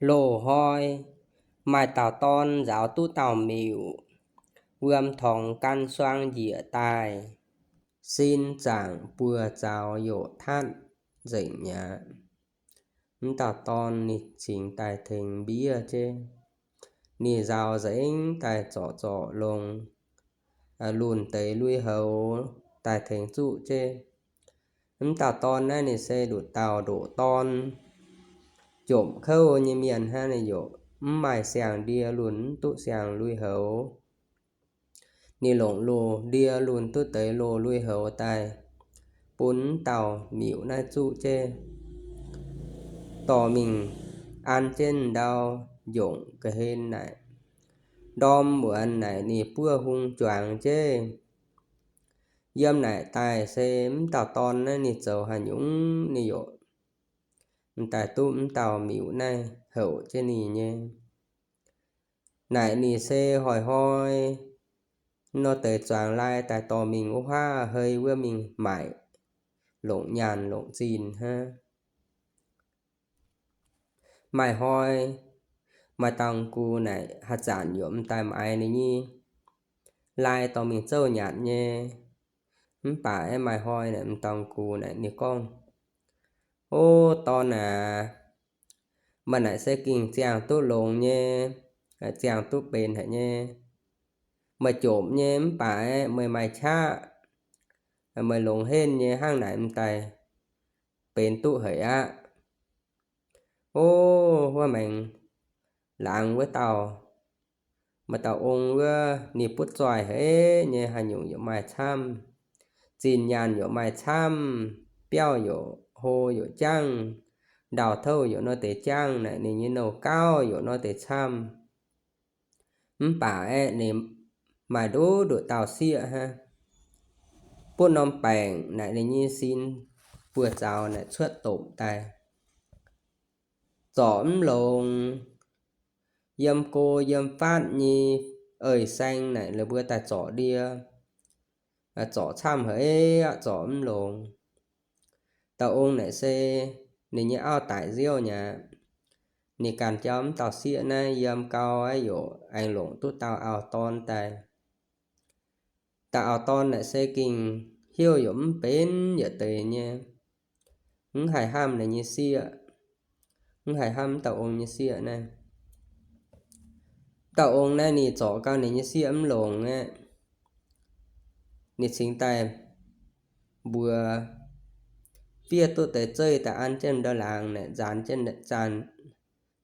Loz-hnoi maaih dauh dorn nzaaux duqv dauh miuc, wuom torngx gan suang njiec daaih, sin zaangc buoz zaux yoc tatv nzengc mi'aqv. Mv dauh dorn ninh cingx daaih tengx mbiev jienv. Ninh nzaaux nzengc daaih zorc zorc longx, lunh deix lui-houx daaih tengx zuqv jienv. Mv dauh dorn naaiv ninh se nduqc dauh ndoqc dorn, jomc kouv nyei mienh hnangv, ninh yaac mv maaih siang-ndie lunh, mv duqv siang lui-houx. Ninh longc loz-ndie lunh duqv deix loz lui-houx daaih bun mv dauh miuc naaiv zuqv jienv, dorh mingh an jienv ndau njongc ga'hlen naaic, ndorm muonz naaic ninh buov hung juangx jienv. Yiem naaic daaih se mv dauh dorn naaiv ninh zoux haaix nyungc ninh yaac m'daaih duqv mv dauh miuc naaiv houc jienv ninh nyei. Naaic ninh se hnoi-hnoi nor deix zuangx lai daaih dorh mingh wuov huaav hei wuov mingh maaic, longc nyaanh longc zinh hnangv. Maaih hnoi, maaih dauh gux naaic haaix zanc yaac m'daaih maaiz ninh nyei lai dorh mingh zouv nyanc nyei. Mv baac aeqv, maaih hnoi naaic m'dauh gux naaic ninh gorngv, O dorn aac, meih naaic se gengh ziangh duqv longx nyei, ziangh duqv benx haic nyei. Meih jomc nyei mv baac aeqv, meih maaih qaqv, meih longx henv nyei, hnangv naaic m'daaih benx duqv haic aqv. O, wuov maengx laangz wuov dauh, maaih dauh ong wuov, ninh butv zoih haic nyei, haaix nyungc yaac maaih camv, zinh nyaanh yaac maaih camv, biauv yaac hlo yaac jangv, ndau-touv yaac nor deix jangv naaic, ninh nyei nouh gauv yaac nor deix camv. Mv baac aeqv, ninh maaih nduqc nduqc dauh sieqv hnangv. Butv norm baengc naaic ninh nyei sin buoz zaux naaic cuotv domc daaih, zorc mv longx. Yiem go yiem fatv nyei eix saeng naaic la'buo daaih zorc ndie, zorc camv haic aqv, zorc mv longx. Dauh ong naaic se ninh nyei auv daic nziouv nyei aqv. Ninh ganh jauv mv dauh sieqv naaiv yiem gau aqv, yaac aengx longc duqv dauh auv-dorn daaih. Dauh auv-dorn naaic se gengh heuc yaac mv benx yietc deix nyei, mv haih hnamv ninh nyei sieqv, mv haih hnamv mv dauh ong nyei sieqv naaiv. Dauh ong naaiv ninh zorc gau ninh nyei sieqv mv longx aqv. Ninh cingx daaih mbuox fiev duqv deix zeiv daaih an jienv ndau laangz naaic, nzaanx jienv,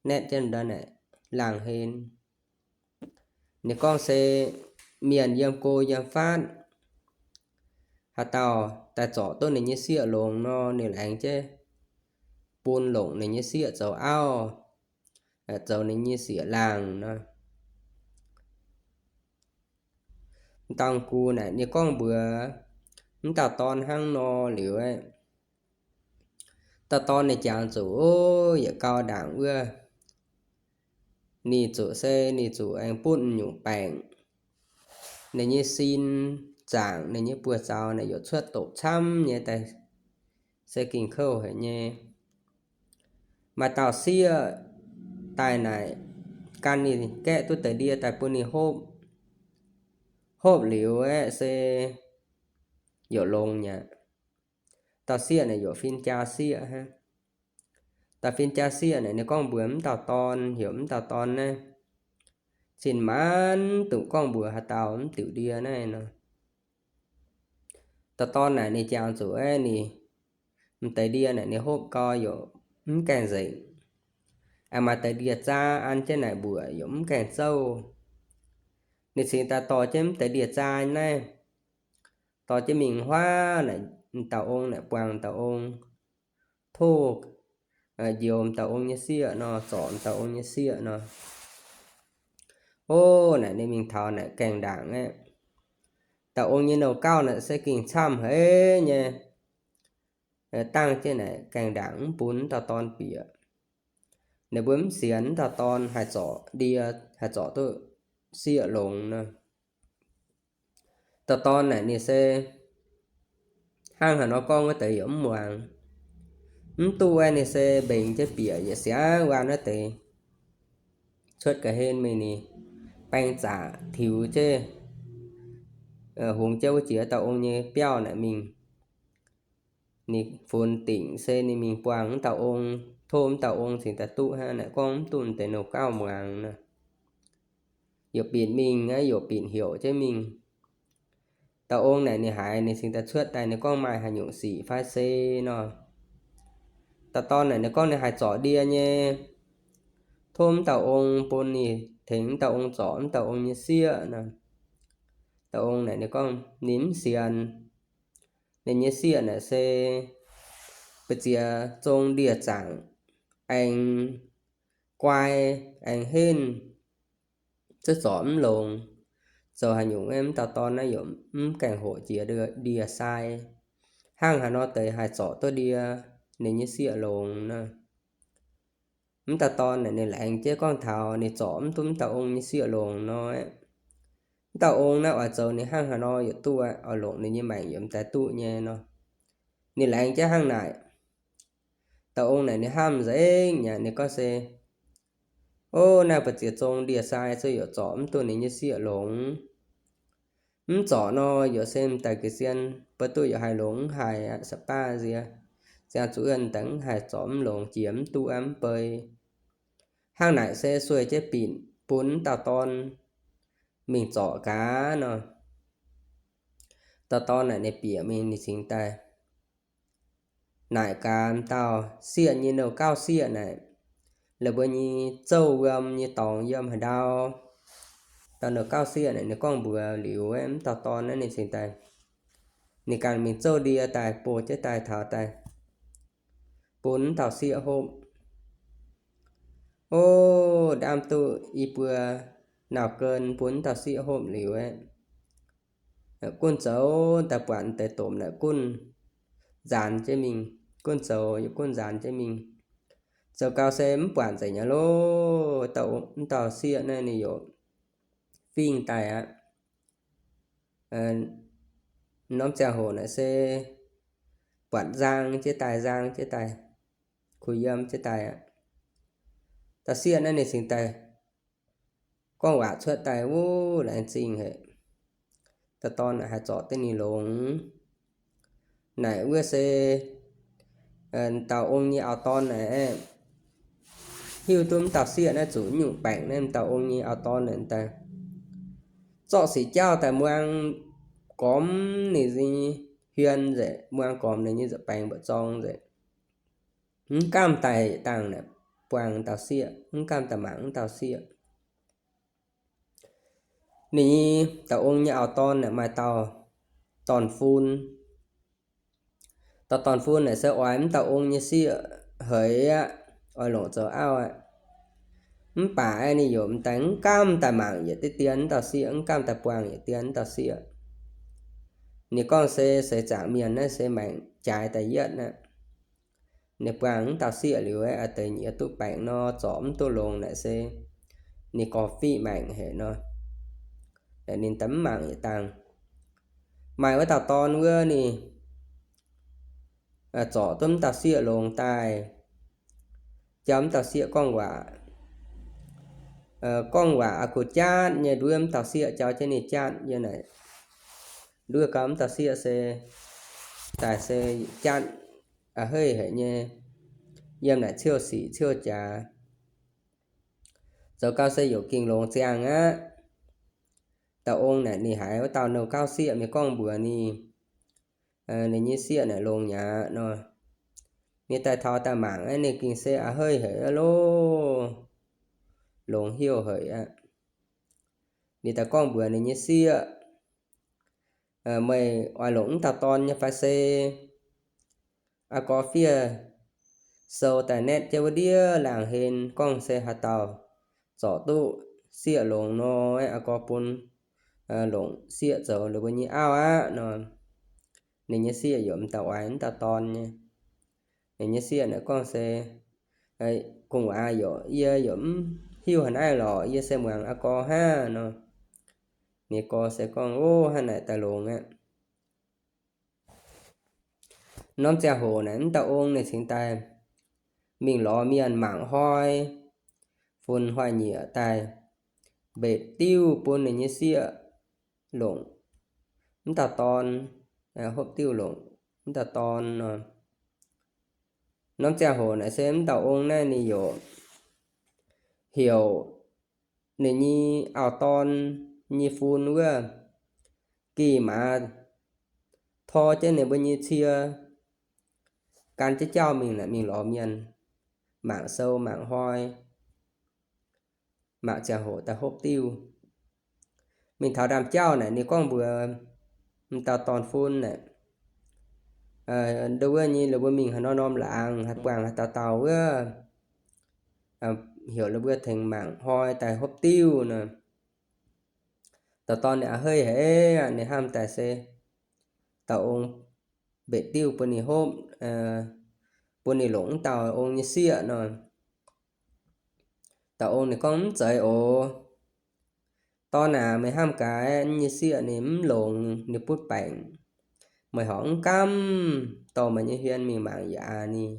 naetv jienv ndau naaic laangz hlen. Ninh gorngv se mienh yiem go yiem fatv, haaix dauh daaih zorc duqv ninh nyei sieqv longx nor, ninh laengz jienv bun longc ninh nyei sieqv zoux auv, zoux ninh nyei sieqv laangz nor. Dauh gux naaic ninh gorngv mbuox mv dauh dorn hnangv nor liuz, dauh dorn ninh jangx zuqc, o, yietc gau ndaangc wuov, ninh zuqc se ninh zuqc aengx butv nyungc baengc, ninh nyei sin zaangc, ninh nyei buoz zaux naaic yaac cuotv doqc camv nyei daaih, se gengh kouv haic nyei. Maaih dauh sieqv daaih naaic, gan ninh gaeqv duqv deix ndie daaih bun ninh hopv. Hopv liuz aeqv, se yaac longx nyei. Dauh sieqv naaic yaac fin-jaa sieqv hnangv. Dauh fin-jaa sieqv naaic ninh gorngv mbuox mv dauh dorn, heuc mv dauh dorn naaiv cin-maanc dungx gorngv mbuox haaix dauh mv diuc ndie naaiv nor. Dauh dorn naaic ninh jangx zuqc aeqv, ninh m'deix ndie naaic ninh hopv gau yaac mv gaengh nzengc. Aengx maaih deix ndie-zaa an jienv naaic mbuoqc yaac mv gaengh zouv. Ninh cingx daaih dorh jienv m'deix ndie-zaa naaiv, dorh jienv mingh huaav naaic, dauh ong naaic buangh dauh ong, tov njoux dauh ong nyei sieqv nor, zorc dauh ong nyei sieqv nor. O, naaic ninh mingh taux naaic gaengh ndaangc aeqv, dauh ong nyei nouh gauv naaic se gengh camv haic nyei. Dangh jienv naaic gaengh ndaangc mv bun dauh dorn bieqc. Ninh mbuo mv sienx dauh dorn haih zorc ndie, haih zorc duqv sieqv longx nor. Dauh dorn naaic ninh se hnangv haaix nor gorngv wuov deix yaac mv muangx. Mv duqv aeqv, ninh se mbengx jienv bieqc yietc siangx waanh wuov deix. cuotv ga'hlen mingh ninh baeng zaqc tiux jienv, hungx jienv wuov jiex dauh ong nyei biauv naaic mingh. Ninh funx dingc se ninh mingh buangh wuov dauh ong, tov wuov dauh ong cingx daaih duqv hnangv naaic, gorngv mv duqv deix nouh gauh muangx nor. Youc binc mingh aqv, youc binc heuc jienv mingh. Dauh ong naaic ninh haiz ninh cingx daaih cuotv daaih ninh gorngv maaih haaix nyungc sic fai se nor. Dauh dorn naaic ninh gorngv ninh haih zorc ndie nyei, tov wuov dauh ong bun ninh tengx wuov dauh ong zorc wuov dauh ong nyei sieqv nor. Dauh ong naaic ninh gorngv ninh mv sienx. Ninh nyei sieqv naaic se ba'ziex zong ndie-zaangc, aengx guai, aengx henv, zungv zorc mv longx. Zoux haaix nyungc wuov dauh dorn naaiv yaac mv gaengh hoqc jiex ndie-sai. Hnangv haaix nor deix haih zorc duqv ndie ninh nyei sieqv longx nor. Wuov dauh dorn naaic ninh laengz jienv gorngv taux ninh zorc mv duqv wuov dauh ong nyei sieqv longx nor, wuov dauh ong naaiv oix zoux ninh hnangv haaix nor yaac duqv, oix longc ninh nyei maengc yaac m'daaih duqv nyei nor. Ninh laengz jienv hnangv naaic. Dauh ong naaic ninh hnamv nzengc nyei, ninh gorngv se, O, naaiv ba'ziex zong ndie-sai zungv yaac zorc mv duqv ninh nyei sieqv longx. Mv zorc nor yaac se m'daaih ga'sien beiv duqv yaac haih longx mv haih aqv, sa'baav nziex ziangh zuqc wuov deix mv haih zorc mv longx, jiex mv duqv aqv, mv bei. Hnangv naaic se sueih jienv binc bun wuov dauh dorn mingh zorc gaax nor. Dauh dorn naaic ninh bieqc mingh ninh cingx daaih naaic gaax m'dauh sieqv nyei nouh gauv sieqv naaic, la'buo nyei zouv wuom nyei dorngx yiem haaix ndau. Dauh nouh gauv sieqv naaic ninh gorngv mbuox liuz wuov dauh dorn naaiv ninh cingx daaih, ninh ganh mingh zouv ndie daaih, bouh jienv daaih taux daaih bun wuov dauh sieqv hopv. O, ndaamv duqv i buo nauc gen bun wuov dauh sieqv hopv liuz aeqv, gunv zoux daaih buatc deix domh naaic gunv nzaanx jienv mingh, gunv zoux yaac gunv nzaanx jienv mingh. Zoux gau se mv buatc nzengc nyei loh, wuov dauh sieqv naaiv ninh yaac fingx daaih aqv. Norm ziangh hoc naaic se buatc nzang jienv daaih, nzang jienv daaih, kuh yiem jienv daaih aqv. Dauh sieqv naaiv ninh cingx daaih gorngv waac cuotv daaih, Wuov, laengz zingh haic. Dauh dorn naaic haih zorc duqv ninh longx. Naaic wuov se dauh ong nyei auv-dorn naaic hiuv duqv m'dauh sieqv naaiv zuqc nyungc baengc naaiv, m'dauh ong nyei auv-dorn naaic daaih zorqv sic jauv daaih muangx gormx ninh nyei hmien nzengc, muangx gormx ninh nyei nza'baengx mba'zorng nzengc. Mv gamh daaih dangh naaic buangh dauh sieqv, mv gamh daaih mangc m'dauh sieqv. Ninh nyei dauh ong nyei auv-dorn naaic maaih dauh dorn-fun. Dauh dorn-fun naaic se oix m'dauh ong nyei sieqv heix aqv, oix longc zoux auv aqv. Mv baac ninh yaac m'daaih mv gamh daaih mangc yietc diqv dien m'dauh sieqv, mv gamh daaih buangh yietc dien m'dauh sieqv. Ninh gorngv se seix zaangc mienh naaiv se maengc jaaix daaih yietv aqv. Ninh buangh m'dauh sieqv liuz aeqv, deix nyiex duqv baengc nor, zorc mv duqv longx naaic se ninh gorx-fiqv maengc haic nor. Ninh daaih mv mangc yietc dangh. Maaih wuov dauh dorn wuov ninh zorc duqv m'dauh sieqv longx daaih, jauv m'dauh sieqv gorngv waac. Gorngv waac a'kuv jatv nyei, nduov m'dauh sieqv jauv jienv ninh jatv yiem naaic. Nduov gau m'dauh sieqv se daaih se jatv a'heiv haic nyei, yiem naaic ciouv sic ciouv jaax. Zoux gau se yaac gengh longx ziangh aqv. Dauh ong naaic ninh haiz wuov dauh nouh gauv sieqv mingh gorngv mbuox ninh, ninh nyei sieqv naaic longx mi'aqv nor. Ninh daaih taux daaih mangc aeqv, ninh gengh se a'heiv haic aqv loh, longx heuc haic aqv. Ninh daaih gorngv mbuox ninh nyei sieqv, Meih oix longc m'dauh dorn nyei fai se? Aa gorx fiev sou daaih naetv jienv wuov ndiev laangh hlen gorngv se haaix dauh zorc duqv sieqv longx nor, aa gorx bun longc sieqv zoux ninh mbuo nyei auv aqv nor. Ninh nyei sieqv yaac m'daaih oix m'dauh dorn nyei. Ninh nyei sieqv naaic gorngv se, Gong-waac yaac, yie yaac mv hiuv haaix naaiv lorqc, yie se muangx aa gorx hnangv nor. Ninh gorx se gorngv, Ov, hnangv naaic daaih longx aqv. Norm ziangh hoc naaic m'dauh ong ninh cingx daaih mingh lorz mienh mangc hnoi, bun Hoic Nyieqc daaih mbetc diuv bun ninh nyei sieqv longc mv dauh dorn, hopv diuv longc mv dauh dorn nor. Norm ziangh hoc naaic se mv dauh ong naaiv ninh yaac heuc ninh nyei auv-dorn nyei fun wuov geh maaz tor jienv ninh mbuo nyei cie gan jienv jauv mingh naaic, mingh lorz mienh mangc sou mangc hnoi, mangc ziangh hoc daaih hopv diuv. Mingh taux ndaamv-jauv naaic ninh gorngv mbuox m'dauh dorn-fun naaic, nduov wuov nyei, ninh mbuo mingh haaix norm-norm laangz, haih buangh haaix dauh dauh wuov, heuc ninh mbuo tengx mangc hnoi daaih hopv diuv nor. Dauh dorn ninh a'hneiv haic aqv, ninh hnamv daaih se dauh ong mbetc diuv bun ninh hopv, bun ninh longc m'dauh ong nyei sieqv nor. Dauh ong ninh gorngv, mv zeiz oc. Dorn aac, meih hnamv gaax, yie nyei sieqv ninh mv longx, ninh butv baengc. Meih horpc mv gamh dorh meih nyei hmien mingh mangc yaac aqc ninh.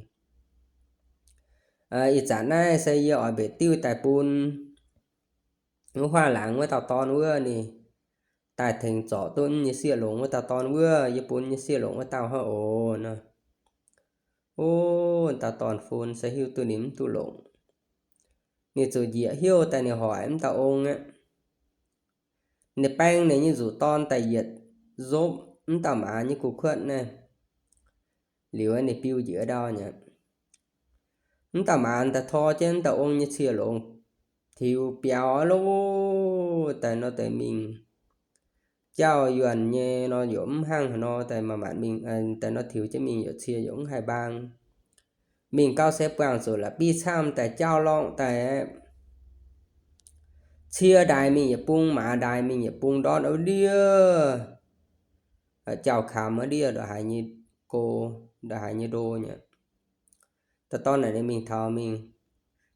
Ih zanc naaiv se yie oix mbetc diuv daaih bun wuov huaav laangz wuov dauh dorn wuov ninh daaih tengx zorc duqv yie nyei sieqv longx wuov dauh dorn wuov, yie bun yie nyei sieqv longc wuov dauh hnangv oc nor. O, dauh dorn-fun se hiuv duqv ninh mv duqv longc. Ninh zuqc njiec heuc daaih ninh hoic mv dauh ong aqv. Ninh baeng ninh nyei nzuqc dorn daaih yietc nzopv mv dauh maaz nyei gu'kuotv naaiv. Liuz ninh biu njiec ndau nyei. Mv dauh maaz daaih tor jienv mv dauh ong nyei cie longx, tiux biaux loh daaih nor deix mingh. Jauv yuonh nyei nor yaac mv hnangv haaix nor daaih maaih maanc mingh, daaih nor tiux jienv mingh yaac cie yaac mv haih mbaang. Mingh gau se buangh zuqc la'bieiv camv daaih jauv lorngh daaih aqv. Cie ndaaih mingh yietc bung, maaz ndaaih mingh yietc bung, ndortv wuov ndiev jauv-kamx wuov ndiev ndongc haaix nyei go, ndongc haaix nyei ndo nyei. Dauh dorn naaic ninh mingh taux mingh,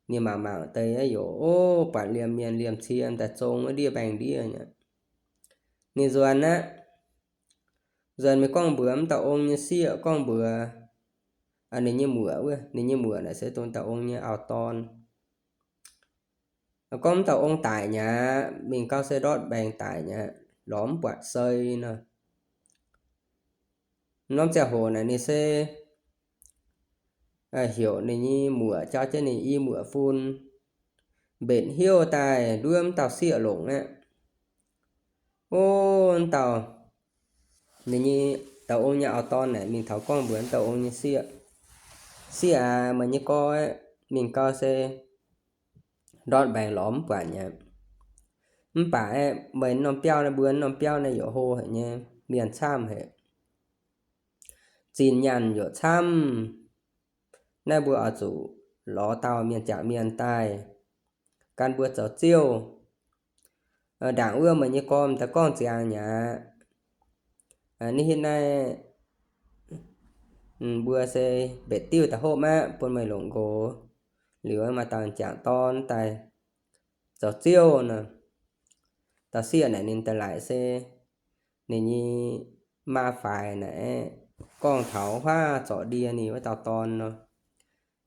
ninh mangc mangc deix aqv, yaac o, buatc liemh mienh liemh cie daaih zong wuov ndiev mbaengx-ndiev nyei. Ninh nzuonx aqv. Nzuonx mingh gorngv mbuox mv dauh ong nyei sieqv, gorngv mbuox ninh nyei muoc wuov, ninh nyei muoc naaic se dongh dauh ong nyei auv-dorn. Gorngv mv dauh ong daic nyei aqv, mingh gau se ndortv mbaengx daic nyei aqv, lorz mv buatc sei nor. Norm ziangh hoc naaic ninh se heuc ninh nyei muoc jauv jienv ninh i muoc fun mbenc heuc daaih nduov mv dauh sieqv longc aqv. O, mv dauh, ninh nyei, dauh ong nyei auv-dorn naaic mingh taux gorngv mbuox mv dauh ong nyei sieqv, sieqv aac, meih nyei gorx aeqv, mingh gau se ndortv mbaengx lorz mv buatc nyei aqv. Mv baac aeqv, meih norm biauv naaiv, mbuo norm biauv naaiv yaac hlo haic nyei, mienh camv haic. Zinh nyaanh yaac camv. Naaiv mbuo oix zuqc lorz dauh mienh jangc mienh daaih gan mbuo zoux ziouv. Ndaangc wuov meih nyei gorx m'daaih gorngv ziangx nyei aqv. Ninh hitv naaiv mbuo se mbetc diuh daaih hopv aqv, bun meih longc nqox. Liuz maaih dauh jangc dorn daaih zoux ziouv nor. Dauh sieqv naaic ninh daaih laaic se ninh nyei maa faix naaic gorngv taux huaav zorc ndie ninh wuov dauh dorn nor.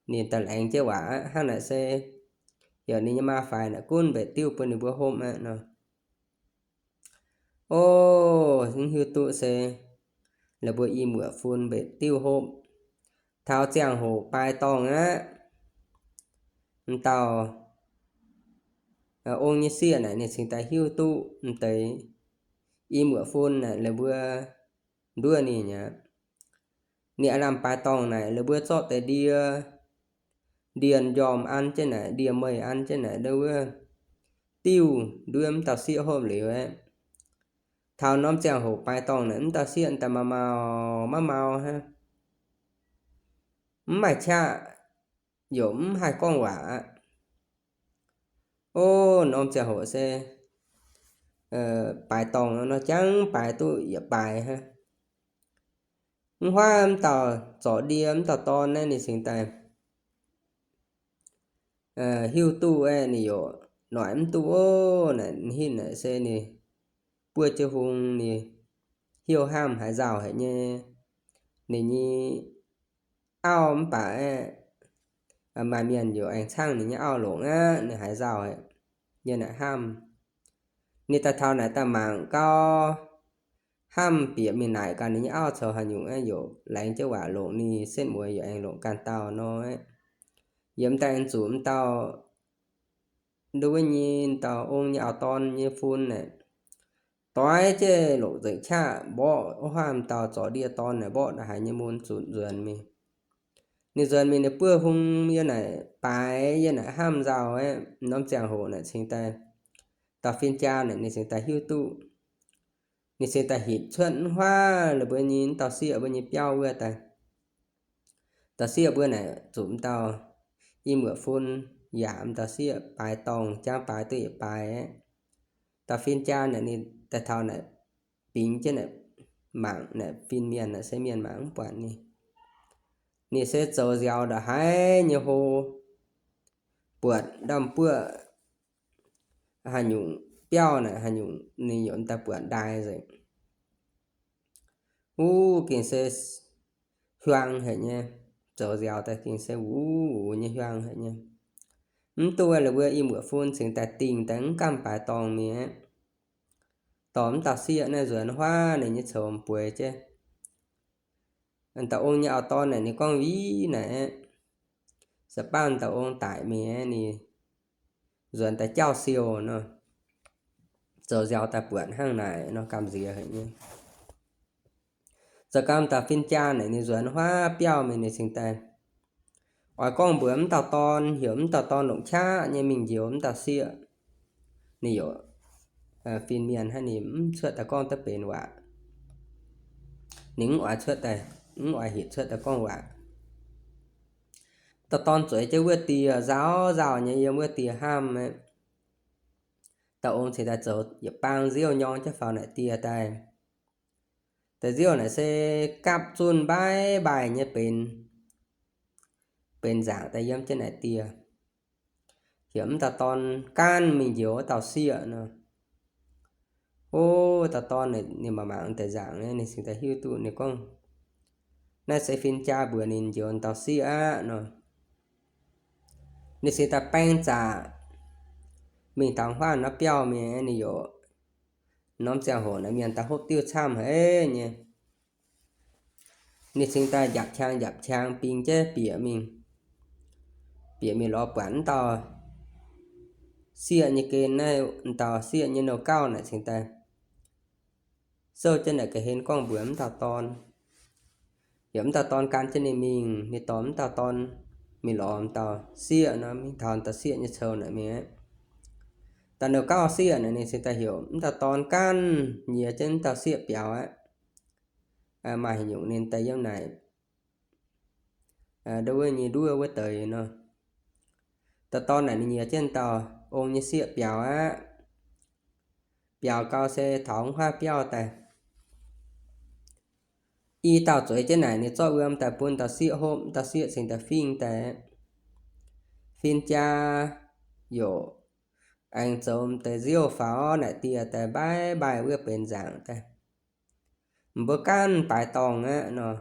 Ninh daaih laengz jienv waac aqv, hnangv naaic se heuc ninh nyei maa faix naaic gunv mbetc diuh bun ninh mbuo hopv aqv nor. O, mv hiuv duqv se la'buo i muoc fun mbetc diuh hopv. Taux ziangh hoc baaix dorngh aqv, m'dauh ong nyei sieqv naaic ninh cingx daaih hiuv duqv m'deix i muoc fun naaic la'buo nduov ninh aqv. Ninh aav lamh baaix dorngh naaic la'buo zorqv deix ndie, ndie-njormh an jienv naaic, ndie-meih an jienv naaic, nduov wuov diuh nduov m'dauh sieqv hopv liuz aeqv, taux norm ziangh hoc baaix dorngh naaic m'dauh sieqv daaih mau mau maiv mau hnangv, mv maaih qaqv, yaac mv haih gorngv waac aqv. O, norm ziangh hoc se baaix dorngh nor jangv baaix duqv yietc baaix hnangv. Mv huaav m'dauh zorc ndie m'dauh dorn naaiv ninh cingx daaih hiuv duqv aeqv, ninh yaac noic mv duqv ov. Naaic ninh hitv naaic se ninh buov jienv hung, ninh hiuv hnamv haaix nzauh haic nyei. Ninh nyei auv mv baac aeqv, Maaih mienh yaac aengx caangv ninh nyei auv longc aqv, ninh haiz nzauh, yie naaic hnamv. Ninh daaih taux naaic daaih mangc gau, hnamv bieqc mingh naaic gaax ninh nyei auv coux haaix nyungc aqv, yaac laengz jienv waac longc ninh, setv mueiz yaac aengx longc ganh dauh nor aqv. Yiem daaih aengx zuqc m'dauh, nduov nyei dauh ong nyei auv-dorn nyei fun naaic, doix jienv longc nzengc qaqv mborqv wuov haav m'dauh zorc ndie-dorn naaic mborqv ndongc haaix nyei mun zuqc nzuonx mingh. Ninh nzuonx mingh ninh buov hung yie naaic baaix, yie naaic hnamv nzauh aqv. Norm ziangh hoc naaic cingx daaih, dauh fin-jaa naaic ninh cingx daaih hiuv duqv. Ninh cingx daaih hitc cuotv wuov haav la'buo nyei m'dauh sieqv mbuo nyei biauv wuov daaih. Dauh sieqv mbuo naaic zuqc m'dauh i muoc fun yaac m'dauh sieqv baaix dorngh, jangv baaix duqv yietc baaix aqv. Dauh fin-jaa naaic ninh daaih taux naaic bingx jienv naaic mangc naaic fin-mienh naaic se mienh mangc mv buatc ninh. Ninh se zoux nziaaux ndongc haaix nyei hlo, buatc ndamv-buoqv haaix nyungc biauv naaic haaix nyungc ninh yaac m'daaih buatc ndaaih nzengc. Wuov gengh se hiuang haic nyei, zoux nziaaux daaih gengh se wuv wuv nyei hiuang haic nyei. Mv duqv la'buo i muoc fun cingx daaih dingh daaih mv gamh baaix dorngh mingh aqv. Dorh mv dauh sieqv naaiv nzuonx huaav ninh nyei coux bueix jienv. Dauh ong nyei auv-dorn naaic ninh gorngv win naaic aqv. Se baav dauh ong daic mingh aqv, ninh nzuonx daaih jauv siou nor, zoux nziaaux daaih buatc hnangv naaic nor gamh nziex haic nyei. Zoux gau dauh fin-jaa naaic ninh nzuonx huaav biauv mingh ninh cingx daaih oix gorngv mbuox mv dauh dorn, heuc mv dauh dorn longc qaqv nyei mingh njoux mv dauh sieqv. Ninh yaac fin-mienh hnangv, ninh mv cuotv daaih gorngv duqv benx waac. Ninh mv oix cuotv daaih, mv oix hitc cuotv daaih gorngv waac. Dauh dorn zueiz jienv wuov dieh, nzauh nzauh nyei yiem wuov dieh hnamv aqv. Dauh ong cingx daaih zoux yietc bang nziouv nyorng jienv faaux naaic dieh daaih. Deix nziouv naaic se gapv zunh mbaiv mbaaih nyei benx, benx nzaangc daaih yiem jienv naaic dieh. Heuc mv dauh dorn gaanv mingh njoux wuov dauh sieqv nor. O, dauh dorn ninh mangc mangc deix nzaangc, ninh cingx daaih hiuv duqv ninh gorngv, naaiv se fin-jaa mbuox ninh njoux dauh sieqv aqv nor. Ninh cingx daaih baeng zaqc mingh taux huaav norm biauv mingh, ninh yaac norm ziangh hoc naaic mienh daaih hopv diuv camv haic nyei. Ninh cingx daaih njapc qangx njapc qangx bingx jienv bieqc mingh, bieqc mingh lorz buatc mv dauh sieqv nyei gen naaiv, mv dauh sieqv nyei nouh gauv naaic cingx daaih souv jienv naaic ga'hlen gorngv mbuox mv dauh dorn. Yaac mv dauh dorn gan jienv ninh mingh, ninh dorh mv dauh dorn mingh lorz mv dauh sieqv nor, mingh taux mv dauh sieqv nyei coux naaic mingh aqv. Dauh nouh gauv sieqv naaic ninh cingx daaih heuc mv dauh dorn gaanv nyiex jienv mv dauh sieqv biaux aqv. Maaih haaix nyungc ninh daaih yiem naaic nduov wuov nyei nduov wuov deix nor. Dauh dorn naaic ninh nyiex jienv dauh ong nyei sieqv biaux aqv. Biaux gau se taux wuov huaav biauv daaih. I dauh zueiz jienv naaic ninh zorqv wuom daaih bun dauh sieqv hopv, dauh sieqv cingx daaih fingx daaih. Fin-jaa yaac aengx zoux deix nziouv faaux naaic dieh daaih mbaiv mbaaih wuov benx nzaangc daaih. Mbuo gaanv baaix dorngh aqv nor.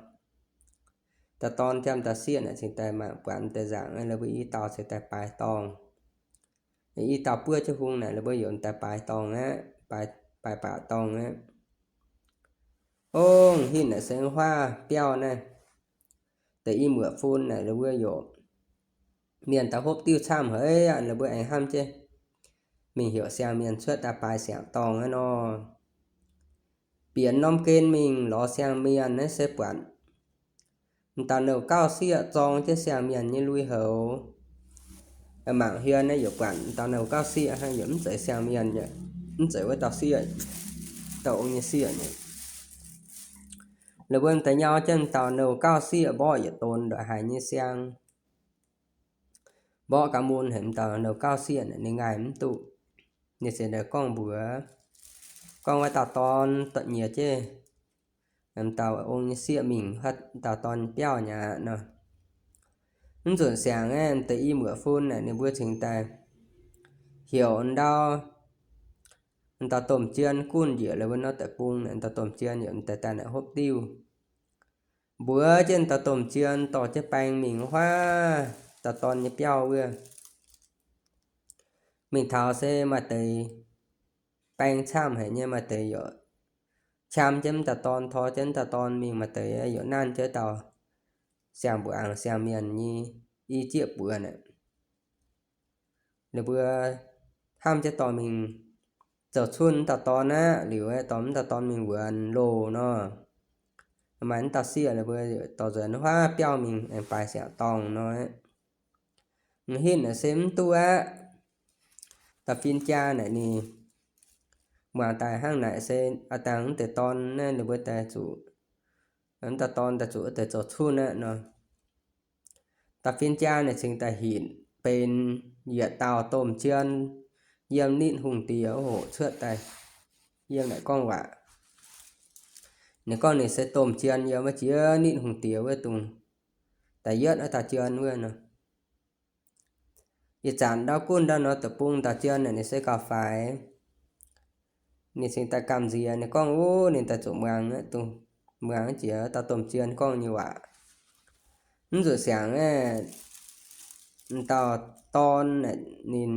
Dauh dorn jangv dauh sieqv naaic cingx daaih mangc buatc deix nzaangc, la'buo i dauh cingx daaih baaix dorngh. I dauh buov jienv hung naaic la'buo yaac daaih baaix dorngh aqv, baaix baac dorngh aqv. Ong, hitv naaic se huaav biauv naaiv deix i muoc fun naaic la'buo yaac mienh daaih hopv diuv camv haic aqv, la'buo aengx hnamv jienv mingh heuc siang-mienh cuotv daaih baaix siang-dorngh aqv nor. Bieqc norm gen mingh lorz siang-mienh naaiv se buatc m'dauh nouh gauv sieqv zorng jienv siang-mienh nyei lui-houx. Mangc hmien naaiv yaac buatc m'dauh nouh gauv sieqv hnangv, yaac mv zeiz siang-mienh, mv zeiz wuov dauh sieqv, dauh ong nyei sieqv nyei. La'buo m'daaih nyau jienv m'dauh nouh gauv sieqv mborqv yietc donx ndongc haaix nyei siang. Mborqv ganh mun haic, m'dauh nouh gauv sieqv ninh ngaih mv duqv. Ninh se gorngv mbuox, gorngv wuov dauh dorn nyiex jienv m'dauh ong nyei sieqv mingh huaav dauh dorn biauv nyei aqv nor. Mv nzunc siangx aeqv, m'daaih i muoc fun naaic ninh mbuo cingx daaih heuc ndau, m'dauh domh jien gunv njiec la'buo nor deic-bung naaic, m'dauh domh jien yaac m'daaih daaih naaic hopv diuv. Mbuox jienv dauh domh jien dorh jienv baeng mingh huaav dauh dorn nyei biauv wuov. Mingh taux se maaih deix baeng camv haic nyei, maaih deix yaac qam jienv m'dauh dorn, tor jienv m'dauh dorn mingh, maaih deix yaac nanv jienv dauh siang-mbuangz siang-mienh nyei i jieqv buoz naaic. Ninh mbuo hnamv jienv dorh mingh zoux cunh m'dauh dorn aqv, liuz aeqv, dorh m'dauh dorn mingh wuonx loh nor. Maaih m'dauh sieqv ninh mbuo dorh nzuonx huaav biauv mingh aengx baaix siang-dorngh nor. M'hitv naaic se mv duqv aqv. Da'fin jaa naaic ninh muangx daaih hnangv naaic se a'dangh mv deix dorn naaiv ninh mbuo daaih zuqc, m'dauh dorn daaih zuqc wuov deix zoux cunh aqv nor. Da'fin jaa naaic cingx daaih hinc benx yietc dauh domh jien yiem nitv hungh diex wuov hoc cuotv daaih yiem naaic gorngv waac. Ninh gorngv ninh se domh jien yiem wuov jiex nitv hungh diex wuov dongh da'yietv wuov dauh jien wuov nor. Ih zanc ndau gunv ndau nor deic-bung dauh jien naaic ninh se gauh faix. Ninh cingx daaih gamh nziex, ninh gorngv wuov ninh daaih zuqc muangx, muangx jiex dauh domh jien gorngv nyei waac. Mv zuqc siangx aeqv, dauh dorn naaic ninh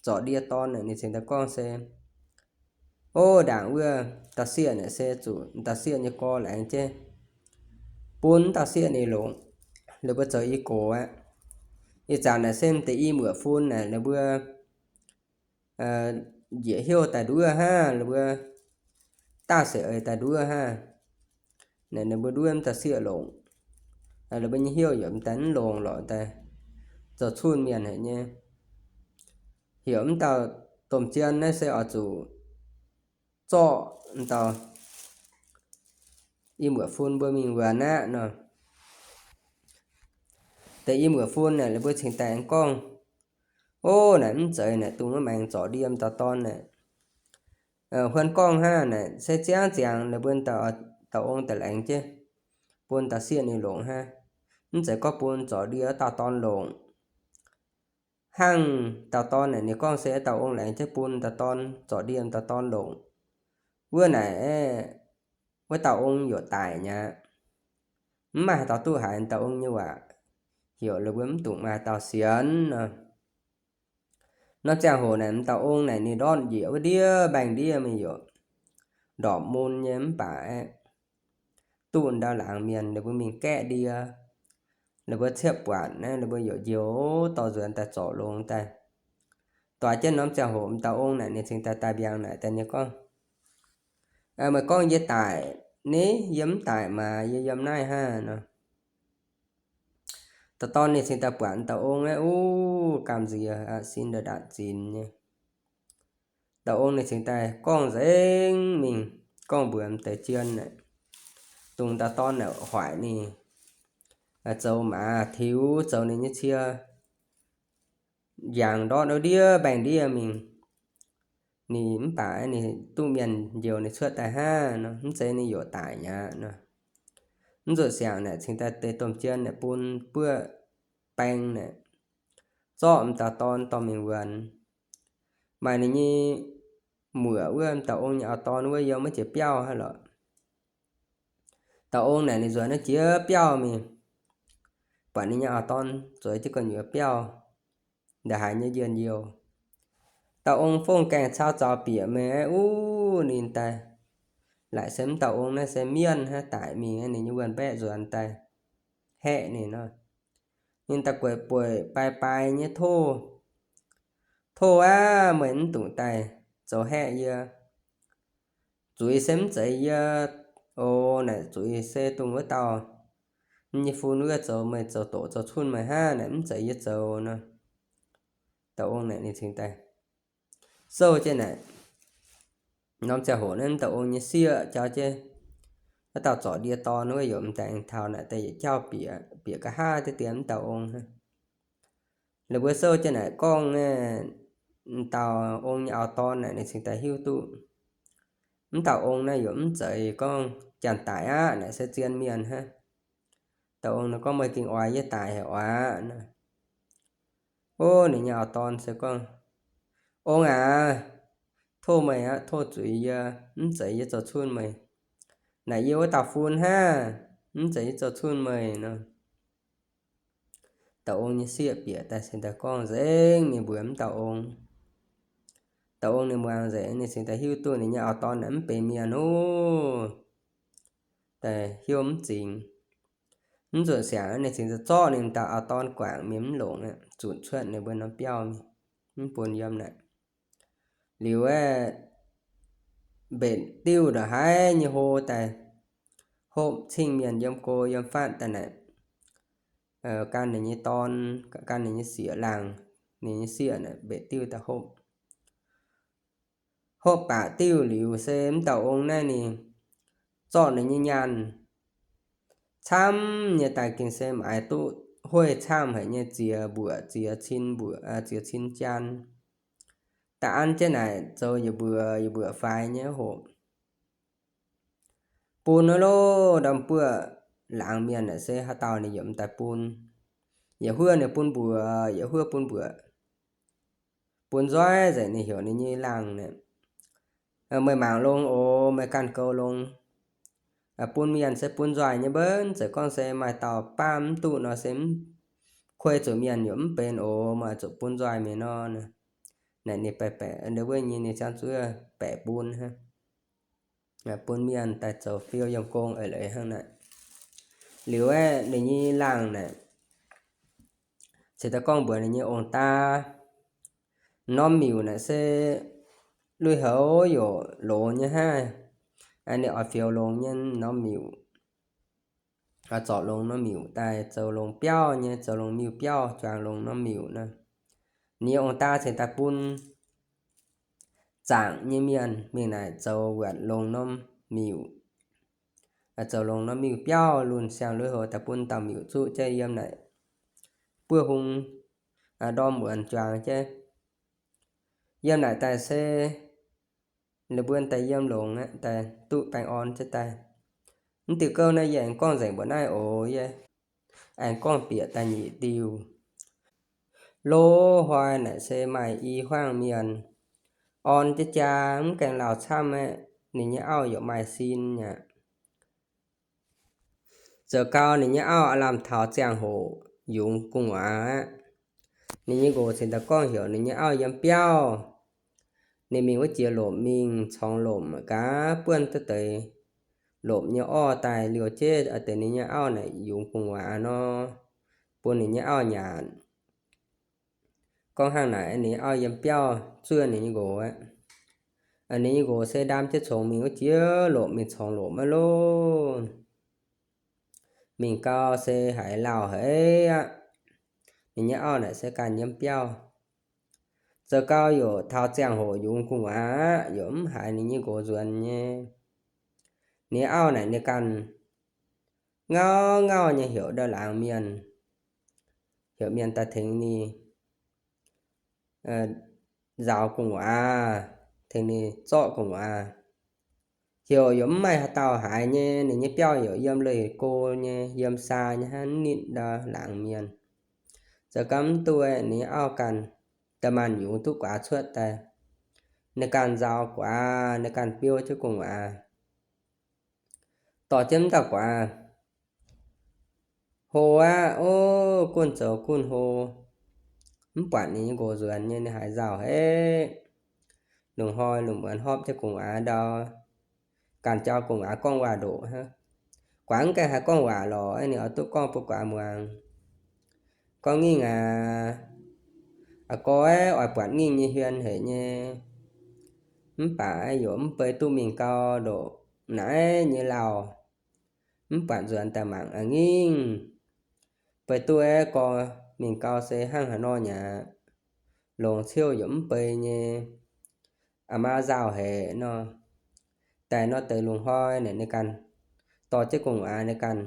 zorc ndie dorn naaic ninh cingx daaih gorngv se, o, ndaangc wuov dauh sieqv naaic se zuqc dauh sieqv nyei gorx laengz jienv bun dauh sieqv ninh longc, ninh mbuo zoux i gox aqv. Ih zanc naaic se m'deix i muoc fun naaic ninh mbuo njiec heuc daaih nduov hnangv, ninh mbuo daaih seix eix daaih nduov hnangv. Naaic ninh mbuo nduov m'daaih sieqv longc, ninh mbuo nyei heuc yaac m'daaih mv longc lorqc, daaih zoux cunh mienh haic nyei. Heuc m'dauh domh jien naaiv se oix zuqc zorqv m'dauh i muoc fun mbuo mingh wuonx aqv nor. Deix i muoc fun naaic ninh mbuo cingx daaih aengx gorngv, o, naaic mv zeiz naaic dongh wuov maengx zorc ndie m'dauh dorn naaic. Huon gorngv hnangv naaic se ziangv ziangx ninh mbuo dauh, dauh ong daaih laengz jienv bun dauh sieqv ninh longc hnangv. Mv zeiz gorngv bun zorc ndie wuov dauh dorn longc. Hnangv dauh dorn naaic ninh gorngv se dauh ong laengz jienv bun dauh dorn zorc ndie dauh dorn longc. Wuov naaic, wuov dauh ong yaac daic mi'aqv. Mv maaih haaix dauh duqv haiz dauh ong nyei waac, heuc ninh mbuo mv dungx maaih dauh sienx nor. Norm ziangh hoc naaic m'dauh ong naaic ninh ndortv njiec wuov ndiev mbaengx-ndiev mingh yaac ndorpc mun nyei mv baac aeqv, duqv ndau laangz mienh ninh mbuo mingh gaeqv ndie, ninh mbuo ciepv buatc naaiv ninh mbuo yaac njoux dorh nzuonx daaih zorc longx daaih. Doix jienv norm ziangh hoc m'dauh ong naaic ninh cingx daaih daaih mbiaangx naaic daaih ninh gorngv, meih gorngv yie daic ni? Yie mv daic maah, yie yiem naaiv hnangv nor. Dauh dorn ninh cingx daaih buatc m'dauh ong aeqv, uv, gamh nziex aqv, sin ndatc zinx nyei. Dauh ong ninh cingx daaih gorngv nzengc mingh, gorngv mbuox m'deix jien naaic, dongh dauh dorn naaic hoic ninh zoux maaz tiux zoux ninh nyei cie, njangc ndortv ndiev mbaengx-ndiev mingh. Ninh mv baac ninh duqv mienh njoux ninh cuotv daaih hnangv nor, mv zeiz ninh yaac daic mi'aqv nor. Mv zuqc siangx naaic cingx daaih deix domh jien naaic bun buoqv baeng naaic zorqv m'dauh dorn dorh mingh wuonx. Maaih ninh nyei muoc wuov, m'dauh ong nyei auv-dorn wuov yiem wuov jiex biauv hnangv lorqc. Dauh ong naaic ninh nzuonx naaiv jiex biauv mingh, buatc ninh nyei auv-dorn zueiz jienv gu'nyuoz biauv, ndongc haaix nyei njien-youh. Dauh ong fongv gaengh cau zaux bieqc meih aeqv, uv, ninh daaih laaic se m'dauh ong naaiv se mienh hnangv daic mingh, ninh nyei wuonh mbaeqv nzuonx daaih haeqv ninh nor. Ninh daaih gueic bueic bai bai nyei tov, tov aqv, meih mv dungx daaih zoux haeqv yie. Zuiz se mv zeiz yie oc. Naaic zuiz se dongh wuov dauh nyei fun wuov zoux meih zoux doqc zoux cunh meih hnangv, naaic mv zeiz yie zoux nor. Dauh ong naaic ninh cingx daaih sou jienv naaic. Norm ziangh hoc naaiv m'dauh ong nyei sieqv jauv jienv wuov dauh zorc ndie dorn wuov yaac m'daaih aengx taux naaic daaih yietc jauv bieqc, bieqc nqa'haav deix dien m'dauh ong hnangv. La'buo sou jienv naaic gorngv, m'dauh ong nyei auv-dorn naaic ninh cingx daaih hiuv duqv m'dauh ong naaiv yaac mv zeiz gorngv janx-daic aqv, naaic se zien mienh hnangv. Dauh ong naaic gorngv, meih gengh oix yie daic haic oc. Ov, ninh nyei auv-dorn se gorngv, ong aac, tov meih aqv, tov zuiz yie, mv zeiz yie zoux cunh meih. Naaic yie wuov dauh fun hnangv, mv zeiz yie zoux cunh meih nor. dauh ong nyei sieqv bieqc daaih cingx daaih gorngv nzengc mingh mbuox mv dauh ong. Dauh ong ninh muangx nzengc, ninh cingx daaih hiuv duqv ninh nyei auv-dorn naaic mv benx mienh ov, daaih hiuv mv zingx. Mv zuqc siangx, ninh cingx daaih zorqv ninh dauh auv-dorn guangc mingh mv longc aqv, zunc cuotv ninh mbuo norm biauv mingh, mv bun yiem naaic. Liuz aeqv, mbenc diuv ndongc haaix nyei hlo daaih, hopv cing mienh yiem go yiem fatv daaih naaic, gan ninh nyei dorn, gan ninh nyei sieqv laangh, ninh nyei sieqv naaic mbenc diuv daaih hopv. Hopv baac diuv liuz se mv dauh ong naaiv ninh zorqv ninh nyei nyaanh camv nyei daaih gengh se maaiz duqv hueiv camv haic nyei ziex mbuoqc, ziex cin mbuoqc, ziex cin jaan. Daaih an jienv naaic zoux yietc mbuoqc yietc mbuoqc faix nyei hoc bun wuov loh. Ndamv-buoqv laangz mienh naaic se haaix dauh ninh yaac mv daaih bun. Yietc huov ninh bun mbuoqc, yietc huov bun mbuoqc. Bun nzoih nzengc ninh heuc ninh nyei laangh naaic, meih mangc longx oc, meih ganh goux longx. Bun mienh se bun nzoih nyei mbenv, zeiz gorngv se maaih dauh baamv mv duqv nor se mv kuei zuqc mienh yaac mv benx oc, meih zuqc bun nzoih mingh nor. Naaic ninh baeqc baeqc wuov nyei ninh ziangh zuov baeqc bun hnangv. Bun mienh daaih zoux fiou yiem gong eix leiz hnangv naaic. Liuz aeqv, ninh nyei laangh naaic cingx daaih gorngv mbuox ninh nyei ong-daa, norm miuc naaic se lui-houx yaac longx nyei hnangv. Ninh oix fiou longx nyei norm miuc, oix zorc longx norm miuc daaih zoux longx biauv nyei, zoux longx miuc biauv, juangc longx norm miuc nor. Ninh nyei ong-daa cingx daaih bun zaangc nyei mienh mingh naaic zoux wuonc longx norm miuc, zoux longx norm miuc biauv. Lunh siang lui-houx daaih bun dauh miuc zuqv jienv yiem naaic buov hung ndorm wuonx juangc jienv. Yiem naaic daaih se ninh mbuo daaih yiem longx aqv, daaih duqv baengh orn jienv daaih. Mv diuh gouv naaiv yie aengx gorngv nzengc mbuoqc naaiv oc. Yie aengx gorngv bieqc da'nyeic diuh. Loz-hnoi naaic se maaih i huaang mienh orn jienv jaa mv gaengh lauh camv aqv. Ninh nyei auv yaac maaih sin aqv. Zoux gau ninh nyei auv aav lamh taux ziangh hoc yungz gu'nguaaz aqv. Ninh nyei nqox cingx daaih gorngv heuc ninh nyei auv yiem biauv. Ninh mingh wuov jiex lomc mingh corngx lomc gaax buonv duqv deix lomc nyei orv daaih liouh jienv deix ninh nyei auv naaic yungz gu'nguaaz nor, bun ninh nyei auv nyanc. Gorngv hnangv naaic ninh nyei auv yiem biauv zuov ninh nyei nqox aqv. Ninh nyei nqox se ndaam jienv congx mingh wuov jiex lomc mingh corngx lomc aqv loh. Mingh gau se haiz lauh haic aqv. Ninh nyei auv naaic se ganh yiem biauv. Zoux gau yaac taux ziangh hoc yungz gu'nguaaz aqv, yaac mv haiz ninh nyei nqox nzuonx nyei. Ninh nyei auv naaic ninh ganh ngauv ngauh nyei heuc ndau laangz mienh, heuc mienh daaih tengx ninh nzaaux gu'nguaaz, tengx ninh zorqv gu'nguaaz. Heuc yaac mv maaih haaix dauh haiz nyei. Ninh nyei biauv yaac yiem leih go nyei, yiem saa nyei hnangv, nitv ndau laangz mienh. Zoux gau mv duqv, ninh nyei auv ganh da'maanh yungz duqv guaax cuotv daaih. Ninh ganh nzaaux guaax, ninh ganh biou jienv gu'nguaaz. Dorh jienv mv dauh guaax hlo aqv. Ov, gunv zoux gunv hlo, mv buatc ninh nyei nqox nzuonx nyei, ninh haiz nzauh haic. Lungh hnoi lungh muonz hopv jienv gu'nguaaz ndau, ganh jauv gu'nguaaz gorngv waac-ndoqc hnangv. Guaax mv gaengh haih gorngv waac lorqc, ninh oix duqv gorngv bun guaax muangx. Gorngv, Ngingh aac, aa gorx, oix buatc ngingh nyei hmien haic nyei, mv baac yaac mv bei duqv mingh gau ndoqc naaiv nyei lauh. Mv buatc nzuonx daaih mangc a'ngingh. Bei duqv aeqv, gorx, mingh gau se hnangv haaix nor nyei aqv. Longc ciouv yaac mv bei nyei. Aa maa nzauh haic nor. Daaih nor deix lungh hnoi naaic ninh ganh dorh jienv gu'nguaaz ninh ganh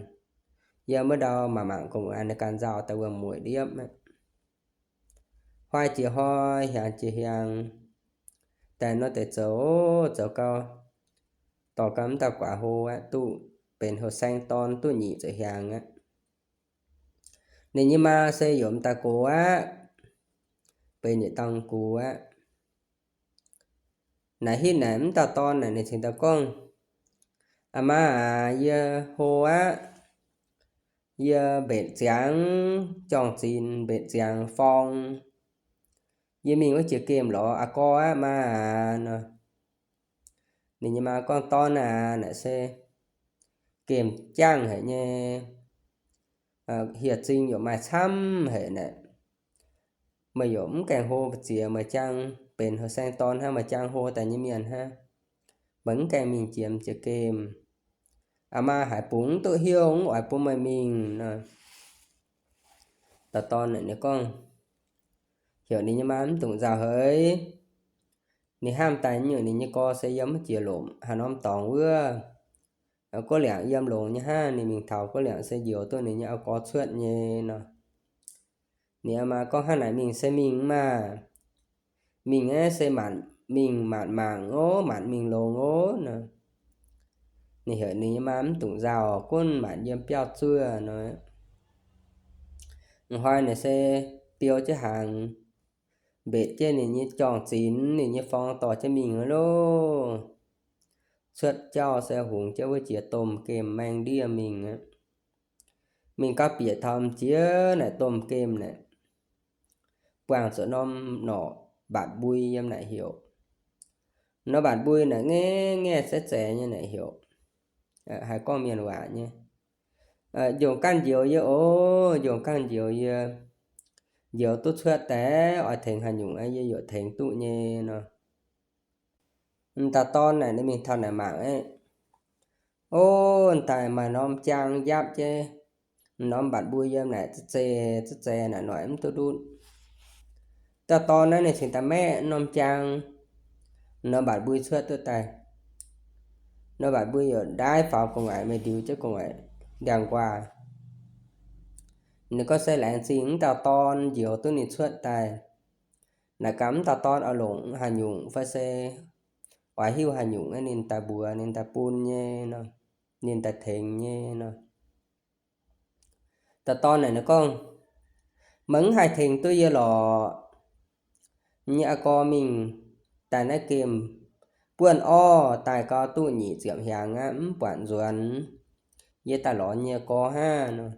yiem wuov ndau mangc mangc gu'nguaaz ninh ganh nzauh daaih wuom mueic ndiepv aqv. Hnoi jiex hnoi, hiaangx jiex hiaangx, daaih nor deix zoux, zoux gau, dorh gau mv dauh guaax hlo aqv, duqv benx houh saeng dorn duqv nyic ziepc hiaangx aqv. Ninh nyei maa se yaac mv daaih gox aqv, benx yietc dauh gux aqv. Naaic hitv naaic mv dauh dorn naaic ninh cingx daaih gorngv, Aa maa aac, yie hlo aqv. yie mbenc ziangx jorng-zinx, mbenc ziangx forng. Yie mingh wuov jiex gemh lorz aa gorx aqv, maa aac nor. Ninh nyei maa gorngv, Dorn aac, naaic se gemh jangv haic nyei, hieh zing yaac maaih camv haic naaic. Meih yaac mv gaengh hlo mbu'ziex, meih jangx benx houh saeng dorn hnangv, meih jangx hlo daaih nyei mienh hnangv. Meih mv gaengh mingh jiex jiex gemh. Aa maa haiz bungx mv duqv hnyouv, mv oix bun meih mingh nor. Dauh dorn naaic ninh gorngv, heuc ninh nyei maa mv dungx nzauh haic. Ninh hnamv daaih nyungc ninh nyei gorx se yiem wuov jiex lomc haaix norm dorngx wuov. Guoqv liangc yiem longx nyei hnangv, ninh mingh taux guoqv liangc se njoux duqv ninh nyei aa gorx cuotv nyei nor. Ninh maa gorngv, hnangv naaic mingh se mingh maah! Mingh aeqv, se maanc mingh maanc mangc ov, maanc mingh longx ov nor. Ninh heuc ninh nyei maa mv dungx nzauh, gunv maanc yiem biauv zuov nor. Hnoi naaic se biou jienv hnaangx, mbetc jienv ninh nyei jorng-zinx, ninh nyei forng dorh jienv mingh loh. Cuotv jauv se hungx jienv wuov jiex domh gemh maeng ndiev mingh aqv. Mingh gauh bieqc taux m'jiex naaic domh gemh naaic, buangh zuqc norm norqc mbatc mbui yiem naaic heuc. Norm mbatc mbui naaic ngaeqv ngaeqv zaeqv zaeqc nyei naaic heuc, haih gorngv mienh waac nyei. Njongc ganh njoux yie oc, njongc ganh njoux yie. Njoux duqv cuotv daaih oix tengx haaix nyungc yie yaac tengx duqv nyei nor. M'dauh dorn naaic ninh mingh taux naaic mangc aeqv, o, daaih maaih norm jaang njapv jienv, norm mbatc mbui yiem naaic za'zeh za'zeh naaic noic mv duqv ndutv. Dauh dorn naaiv ninh cingx daaih maeqv norm jaang, norm mbatc mbui cuotv duqv daaih. Norm mbatc mbui yaac ndaaiv faaux gu'nguaaic, meih ndiux jienv gu'nguaaic ndiangx-nquaah. Ninh gorngv se laengz zingh m'dauh dorn njoux duqv ninh cuotv daaih. Naaic gaax m'dauh dorn oix longc haaix nyungc fai se oix hiuv haaix nyungc ninh daaih mbuox, ninh daaih bun nyei nor, ninh daaih tengx nyei nor. Dauh dorn naaic ninh gorngv, meih mv haih tengx duqv yie lorqc. Yie nyei aa gorx mingh daaih naaiv gemh buonv orv daaih gau duqv nyic ziepc hnyangx aqv, mv buatc nzuonx. Yie daaih lorz yie nyei aa gorx hnangv nor.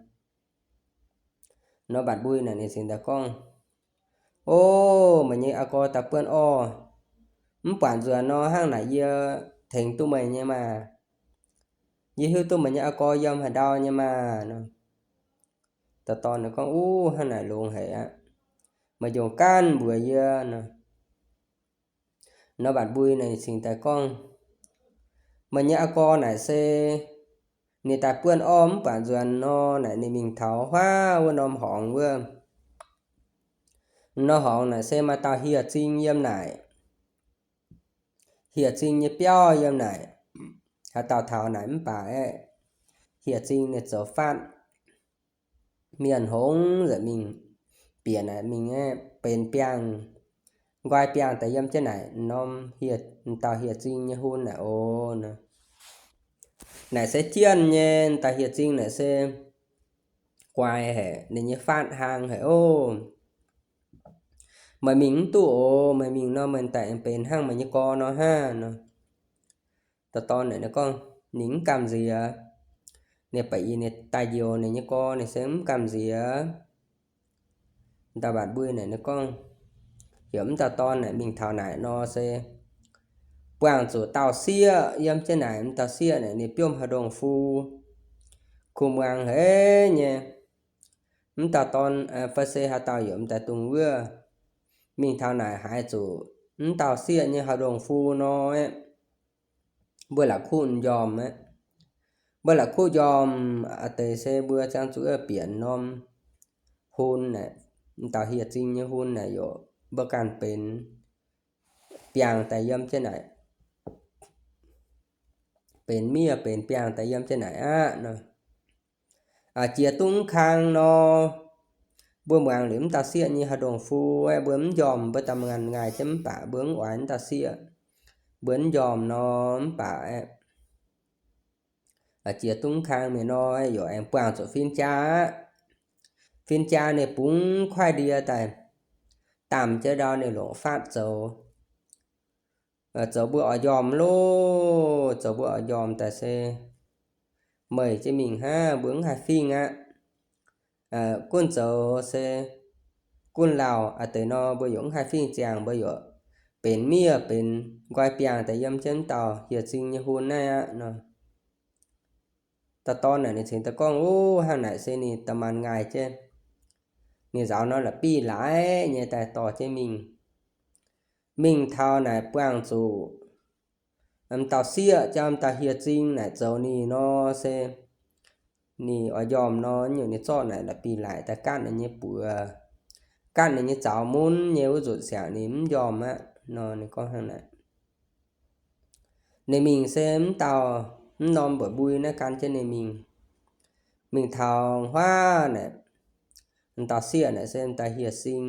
Norm mbatc mbui naaic ninh cingx daaih gorngv, o, meih nyei aa gorx daaih buonv orv, mv buatc nzuonx nor, hnangv naaic yie tengx duqv meih nyei maah! Yie hiuv duqv meih nyei aa gorx yiem haaix ndau nyei maah! Nor, dauh dorn ninh gorngv, uv, hnangv naaic longx haic aqv. Meih njongc ganh mbuox yie nor. Norm mbatc mbui naaic ninh cingx daaih gorngv, meih nyei aa gorx naaic se ninh daaih buonv orv mv buatc nzuonx nor, naaic ninh mingh taux huaav wuov norm horngz wuov. Norm horngz naaic se maaih dauh hieh zing yiem naaic. Hieh zing nyei biauv yiem naaic. Haaix dauh taux naaic mv baac aeqv, hieh zing ninh zoux faatv mienh hngongx nzengc mingh, bieqc naaic mingh aeqv, benx biangh, nqoi biangh daaih yiem jienv naaic norm hieh, dauh hieh zing nyei hun naaic oc. Naaic se jienh nyei, dauh hieh zing naaic se guaix haic, ninh nyei faatv hlang haic oc. Meih mingh mv duqv oc. Meih mingh nor meih daaih aengx benx hnangv meih nyei gorx nor hnangv nor. Dauh dorn naaic ninh gorngv ninh mv gamh nziex. Ninh ba'gi ninh daaih njoux ninh nyei gorx ninh se mv gamh nziex. Dauh mbatc mbui naaic ninh gorngv, heuc m'dauh dorn naaic mingh taux naaic nor se buangh zuqc dauh sieqv yiem jienv naaic. M'dauh sieqv naaic ninh biomv haaix ndongh fu, kuh muangx haic nyei. M'dauh dorn fai se haaix dauh yaac m'daaih dungx wuov, mingh taux naaic haiz zuqc m'dauh sieqv nyei haaix ndongh fu nor, mbuo la'kuqv njormh aqv. Mbuo la'kuqv njormh a'deix se mbuo ziangh zuqc bieqc norm hun naaic, m'dauh hieh zing nyei hun naaic yaac mbuo ganh benx biangh daaih yiem jienv naaic, benx miev benx biangh daaih yiem jienv naaic aqv nor. Jiex duqv mv kang nor, mbuo muangx liuz m'dauh sieqv nyei haaix ndongh fu aeqv, mbuo mv njormh, mbuo da'maanc ngaih jienv mv baac mbuo mv oix m'dauh sieqv, mbuo mv njormh nor mv baac aeqv, jiex duqv mv kang mingh nor, yaac aengx buangh zuqc fin-jaa aqv. Fin-jaa ninh bungx kuaaiv ndie daaih, daamh jienv ndau ninh longc faatv zoux. Zoux mbuo oix njormh loh, zoux mbuo oix njormh daaih se meih jienv mingh hnangv, mbuo mv haih fingx aqv. gunv zoux se gunv lauh a'deix nor, mbuo yaac mv haih fingx ziangh, mbuo yaac benx miev benx nqoi biangh daaih yiem jienv m'dauh hieh zing nyei hun naaiv aqv nor. Dauh dorn naaic ninh cingx daaih gorngv, Ov, hnangv naaic se ninh da'maanc ngaih jienv. Ninh nzaaux nor la'bieiv laaix nyei daaih dorh jienv mingh. Mingh taux naaic buangh zuqc m'dauh sieqv jauv m'dauh hieh zing naaic zoux ninh nor se ninh oix njormh nor, nyungc ninh zorqv naaic la'bieiv laaix daaih gaatv ninh nyei buoz, gaatv ninh nyei zaux mun nyei wuov nzunc siangx ninh mv njormh aqv nor. Ninh gorngv hnangv naaic. Ninh mingh se m'dauh m'norm mba'mbui naaiv gan jienv ninh mingh. Mingh taux huaav naaic, m'dauh sieqv naaic se m'dauh hieh zing.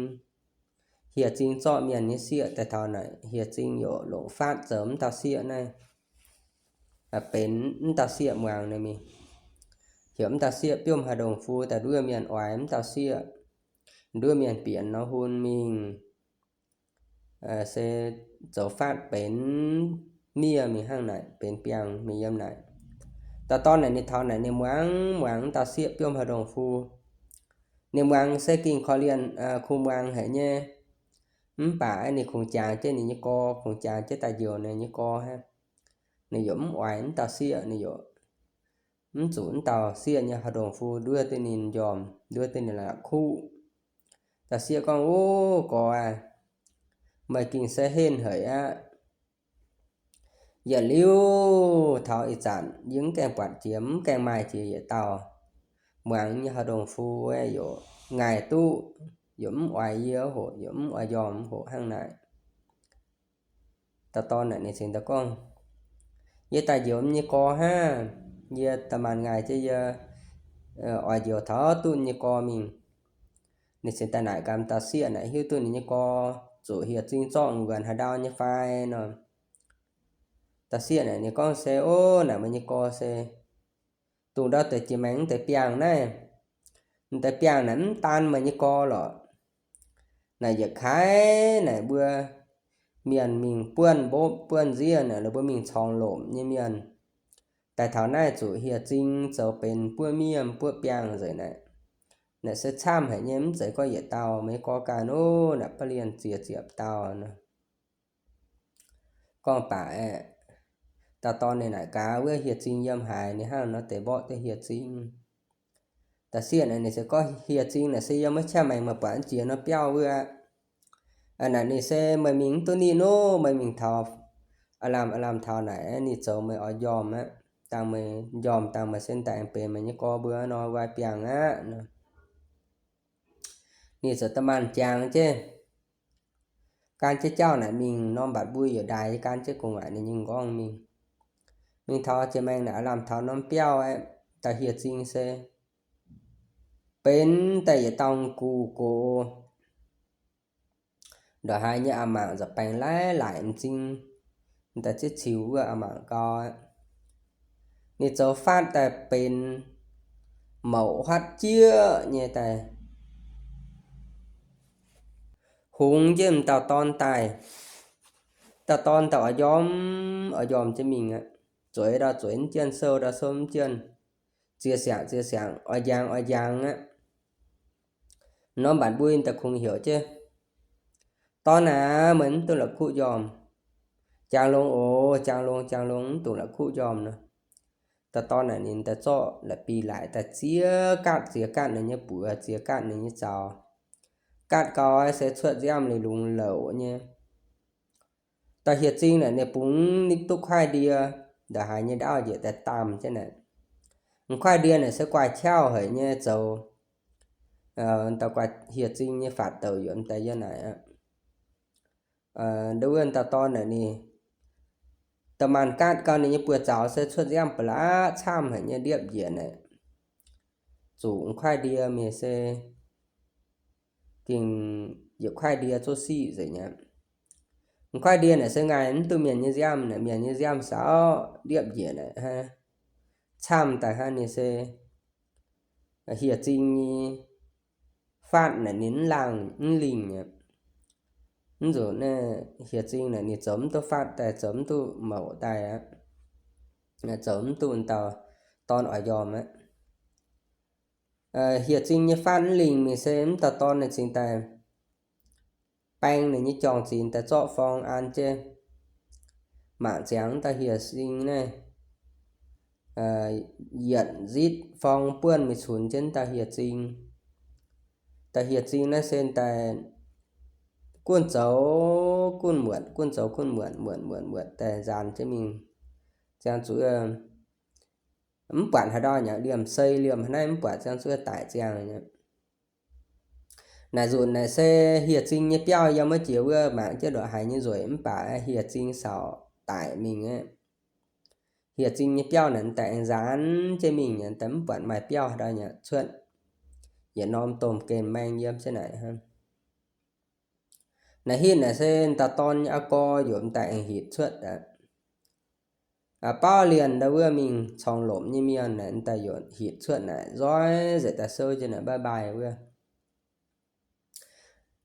Hieh zing zorqv mienh nyei sieqv daaih taux naaic, hieh zing yaac longc faatv zoux m'dauh sieqv naaiv, benx m'dauh sieqv muangx ninh mingh. Heuc m'dauh sieqv biomv haaix ndongh fu daaih nduov mienh oix m'dauh sieqv, nduov mienh bienx nor hun mingh se zoux faatv benx miev mingh hnangv naaic, benx biangh mingh yiem naaic. Dauh dorn naaic ninh taux naaic ninh muangx muangx m'dauh sieqv biomv haaix ndongh fu. Ninh muangx se gengh korv-lienh kungx muangx haic nyei. Mv baac ninh kungx jangx jienv ninh nyei gorx, kungx jangx jienv daaih njoux ninh nyei gorx hnangv. Ninh yaac mv oix m'dauh sieqv, ninh yaac mv zuqc m'dauh sieqv nyei haaix ndongh fu nduov duqv ninh njormh, nduov duqv ninh la'kuqv. Dauh sieqv gorngv, Ov, gorx aac, meih gengh se henv haic aqv. Yietc liuz taux ih zanc yie mv gaengh buatc jiex, mv gaengh maaih jiex yietc dauh muangx nyei haaix ndongh fu, yaac ngaih duqv, yaac mv oix yie hoc, yaac mv oix njormh hoc hnangv naaic. Dauh dorn naaic ninh cingx daaih gorngv, Yie daaih njoux nyei gorx hnangv. Yie da'maanc ngaih jienv yie oix njoux taux duqv nyei gorx mingh. Ninh cingx daaih naaic gaax dauh sieqv naaic hiuv duqv ninh nyei gorx zuqc hieh zing zorqv nquanc haaix ndau nyei fai nor. Dauh sieqv naaic ninh gorngv se, Ov, naaic meih nyei gorx se dongh ndau deix jiex maengx deix biangh naaiv. Deix biangh naaic mv daan meih nyei gorx lorqc. Naaic yietc kaaix naaic mbuo mienh mingh buonv mbopv buonv nziev naaic, mbuo mingh corngx lomc nyei mienh daaih taux naaiv zuqc hieh zing zoux benx buov miev buov biangh nzengc naaic. Naaic se camv haic nyei, mv zeiz gorngv yietc dauh meih nyei gorx ganh ov, naaic baav lienh ziex ziepc dauh nor. Gorngv baac aeqv, dauh dorn ninh naaic gaax wuov hieh zing yiem haaix, ninh hnangv nor deix mborqv duqv hieh zing. Dauh sieqv naaic ninh se gorngv hieh zing naaic se yiem wuov qaqv maengx meih buatc jiex nor biauv wuov. Naaic ninh se meih mingh mv duqv ninh nor, meih mingh taux aav lamh aav lamh taux naaic ninh zoux meih oix njormh aqv. Dangh meih njormh dangh meih se daaih aengx benx meih nyei gorx mbuo nor nqoi biangh aqv. Ninh ziouc da'maanc jangx jienv gan jienv jauv naaic mingh, norm mbatc mbui yaac ndaix gan jienv gu'nguaaic ninh nyei m'nqorngv mingh. Mingh taux jiex maengx naaic aav lamh taux norm biauv aeqv, dauh hieh zing se benx daaih yietc dauh gux gox. Ndongc haaix nyei a'mangc nza'baengx laiv laaic m'zing daaih zieqv ciux wuov a'mangc gau aqv. Ninh zoux faatv daaih benx mouc huaatv jieqv nyei daaih hungx jienv m'dauh dorn daaih. Dauh dorn daaih oix njormh, oix njormh jienv mingh aqv. Zueiz ndau zueiz mv jienv, sou ndau sou mv jienv, ziex siangx ziex siangx, oix njangx oix njangx aqv. Norm mbatc mbui daaih kungx heuc jienv, Dorn aac, meih mv dungx la'kuqv njormh. Jangx longx oc, jangx longx, jangx longx, mv dungx la'kuqv njormh nor. Dauh dorn naaic ninh daaih zorqv la'bieiv-laaix daaih ziex gaatv, ziex gaatv ninh nyei buoz, ziex gaatv ninh nyei zaux. Gaatv gau se cuotv nziaamv liuz lungz louc nyei. Dauh hieh zing naaic ninh bungx ninh duqv kuaaiv ndie, ndongc haaix nyei ndaauv njiec daaih daamh jienv naaic. M'kuaaiv ndie naaic se guaaih qauv haic nyei zoux. Dauh guaaih hieh zing nyei faatv douc yaac m'daaih yie naaic aqv. Nduov wuov dauh dorn naaic ninh da'maanc gaatv gau ninh nyei buoz zaux se cuotv nziaamv ba'laqv camv haic nyei, ndiepv njiec naaic. Zuqc m'kuaaiv ndie mingh se gengh yietc kuaaiv ndie zouv siqv nzengc aqv. M'kuaaiv ndie naaic se ngaih mv duqv mienh nyei nziaamv naaic, mienh nyei nziaamv saauv ndiepv njiec naaic hnangv. Camv daaih hnangv ninh se hieh zing nyei faatv naaic ninh mv laangh mv lingh aqv. Mv zuqc naaiv hieh zing naaic ninh zoux mv duqv faatv daaih, zoux mv duqv mouc daaih aqv. Zoux mv duqv dauh dorn oix njormh aqv. hieh zing nyei faanv mv lingh mingh se m'dauh dorn ninh cingx daaih baeng ninh nyei juang-zinx daaih zorqv forng an jienv mangc ziangx m'dauh hieh zing naaiv yietc nzitv forng buonv mingh cunx jienv m'dauh hieh zing. Dauh hieh zing naaiv se daaih gunv zoux gunv muotc, gunv zoux gunv muotc, muotc muotc muotc daaih nzaanx jienv mingh. Ziangh zuqc mv buatc haaix ndau nyei, liemh sei liemh haaix naaiv mv buatc, ziangh zuqc daic ziangh. Naaic nzunc naaic se hieh zing nyei biauv yiem wuov jiex wuov mangc jienv ndongc haaix nyei nzueic mv baac hieh zing saauc daic mingh aqv. Hieh zing nyei biauv naaic daaih aengx nzaanx jienv mingh nyei, daaih mv buatc maaih biauv haaix ndau nyei cuotv yietc norm domh gen maeng yiem jienv naaic hnangv. Naaiv hinc naaic se dauh dorn nyei aa gorx yaac m'daaih aengx hitc cuotv aqv. Bauv lienh ndau wuov mingh corngh lomc nyei mienh naaic m'daaih yaac hitc cuotv naaic nzoih nzengc daaih souv jienv naaic bye bye wuov.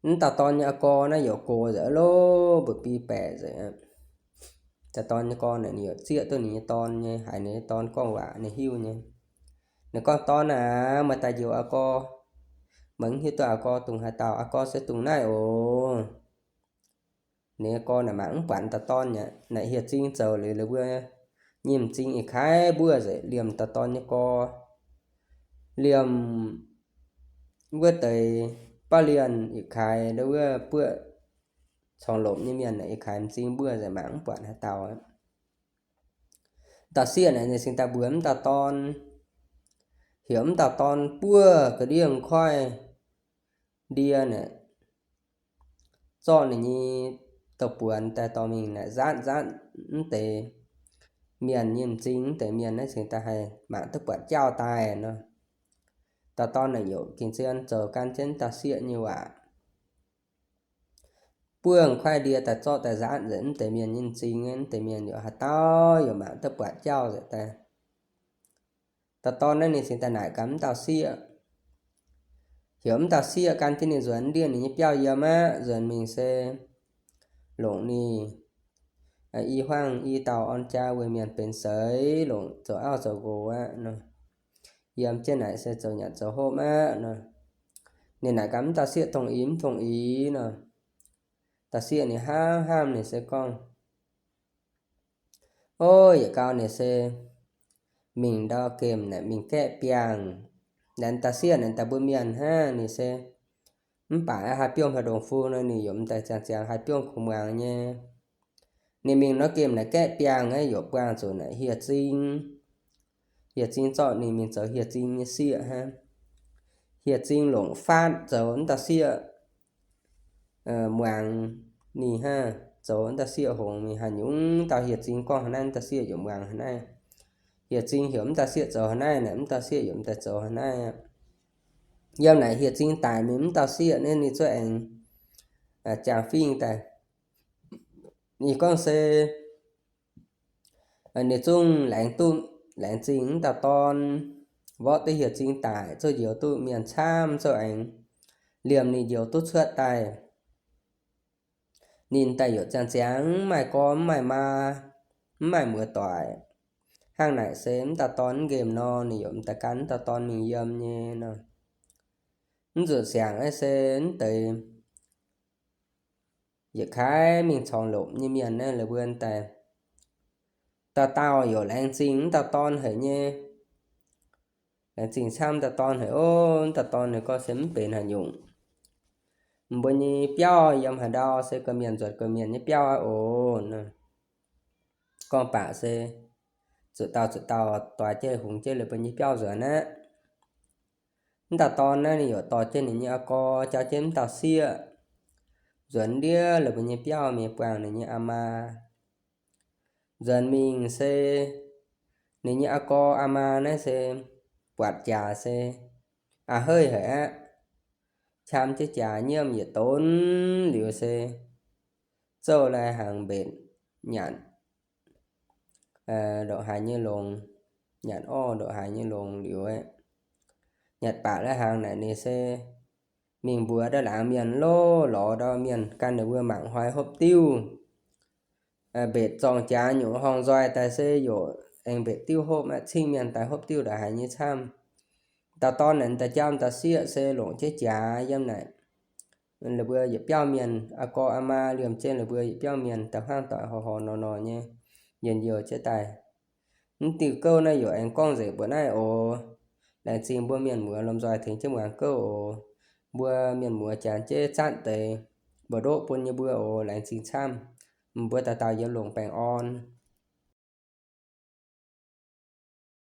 M'dauh dorn nyei aa gorx naaiv yaac gox nzengc loh, mbu'bi baeqc nzengc. Dauh dorn nyei gorx naaic ninh yaac zieqv duqv ninh nyei dorn nyei, haiz ninh nyei dorn gorngv waac ninh hiuv nyei. Ninh gorngv, Dorn aac, meih daaih njoux aa gorx, meih mv hiuv duqv aa gorx dongh haaix dauh, aa gorx se dongh naaiv oc. Ninh nyei gorx naaic mangc mv buatc dauh dorn aqv. Naaic hieh zing zoux liuz, la'buo nyei m'zing ih kaaix mbuov nzengc, liemh dauh dorn nyei gorx, liemh wuov deix bauv lienh ih kaaix, wuov buoqv corngh lomc nyei mienh naaic ih kaaix m'zing mbuov nzengc, mangc mv buatc haaix dauh. Dauh sieqv naaic ninh cingx daaih mbuox m'dauh dorn, heuc m'dauh dorn buov ga'ndiev koiv ndie naaic, zorqv ninh nyei douz-buonx daaih dorh mingh naaic nzaatv nzaatv m'deix mienh nyei m'zing, m'deix mienh naaiv cingx daaih haih mangc duqv buatc jauv daaih nor. Dauh dorn naaic yaac gengh zien zoux gan jienv dauh sieqv nyei waac, buov koiv ndie daaih zorqv daaih nzaatv nzengc m'deix mienh nyei m'zing, m'deix mienh yaac haaix dauh yaac mangc duqv buatc jauv nzengc daaih. Dauh dorn naaiv ninh cingx daaih naaic gaax m'dauh sieqv, heuc m'dauh sieqv gan jienv ninh nzuonx ndiev ninh nyei biauv yiem aqv. Nzuonx mingh se longc ninh i hmuangv i dauh orn jaa weic mienh benx seix, longc zoux auv zoux nqox aqv nor. Yiem jienv naaic se zoux nyanc zoux hopv aqv nor. Ninh naaic gaax m'dauh sieqv dongh ih mv dongh ih nor. Dauh sieqv ninh hnamv hnamv ninh se gorngv, O, yietc gau ninh se mingh ndau gemh naaic mingh gaeqv biangh. Naaiv dauh sieqv naaic daaih mbuo mienh hnangv, ninh se mv baac haih biomv haaix ndongc fun nor, ninh yaac m'daaih ziangh ziangx haih biomv kuv muangx nyei. Ninh mingh nor gemh naaic gaeqv biangh aqv, yaac buangh zuqc naaic hieh zing. Hieh zing zorqv ninh mingh zoux hieh zing nyei sieqv hnangv. Hieh zing longc faatv zoux m'dauh sieqv muangx ninh hnangv, zoux m'dauh sieqv hngongx mingh haaix nyungc dauh hieh zing gorngv haaix naaiv m'dauh sieqv yaac muangx haaix naaiv. Hieh zing heuc m'dauh sieqv zoux haaix naaiv naaic m'dauh sieqv yaac m'daaih zoux haaix naaiv. Yiem naaic hieh zing daic mingh m'dauh sieqv naaiv ninh zuov aengx jangx fingx daaih. Ninh gorngv se ninh zungv laengz duqv, laengz zingh m'dauh dorn mborqv duqv hieh zing daic, zungv njoux duqv mienh camv, zungv aengx liemh ninh njoux duqv cuotv daaih. Ninh daaih yaac ziangh ziangx mv maaih gorx mv maaih maa, mv maaih muoz-doic. Hnangv naaic se m'dauh dorn mv nqemh nor, ninh yaac m'daaih gan m'dauh dorn mingh yiem nyei nor. Mv zuqc siangx aqv se mv deix yietc kaaix mingh corngh lopc nyei mienh naaiv la'buo daaih, dauh dauh yaac laengz zingh m'dauh dorn haic nyei. Laengz zingh camv m'dauh dorn haic, O, m'dauh dorn ninh gorngv se mv benx haaix nyungc. Mbuo nyei biauv yiem haaix ndau se gorqv-mienh nzuonx gorqv-mienh nyei biauv aqv oc. Gorngv baac se zuqc dauh zuqc dauh doix jienv hungx jienv la'buo nyei biauv nzuonx aqv. M'dauh dorn naaiv ninh yaac dorh jienv ninh nyei aa gorx, jauv jienv m'dauh sieqv nzuonx ndiev la'buo nyei biauv mingh buangh ninh nyei aa maa. Nzuonx mingh se ninh nyei aa gorx aa maa naaiv se buatc jaax se a'heiv haic aqv. Qam jienv jaax nyiemv yietc donx liuz se zouv lai hnaangx mbetc nyanc ndongc haaix nyei longx, nyanc orv ndongc haaix nyei longx liuz aeqv, nyanc baac lai hnaangx naaic ninh se mingh mbuox ndau laangz mienh loh, lorz ndau mienh gan ninh mbuo mangc hnoi hopv diuv. Mbetc zorng jaax nyungc horngh nzoih daaih se yaac aengx mbetc diuv hopv aqv, cingv mienh daaih hopv diuv ndongc haaix nyei camv. dauh dorn naaic daaih jauv daaih sieqv se longc jienv jaax yiem naaic. Laaix mbuo yietc biauv mienh, aa gorx aa maa liemh jienv laaix mbuo yietc biauv mienh daaih hmuangv doic horh horh nor nor nyei, njien-youh jienv daaih. Mv diuh gouv naaiv yaac aengx gorngv nzengc mbuoqc naaiv oc. Laengz zingh mbuo mienh muoz lomh nzoih tengx jienv muangx gouv oc. Mbuo mienh muoz janx jienv zatv deix mbu'ndoqv bun yie mbuo oc. Laengz zingh camv. Mbuo dauh dauh yiem longc baengh orn.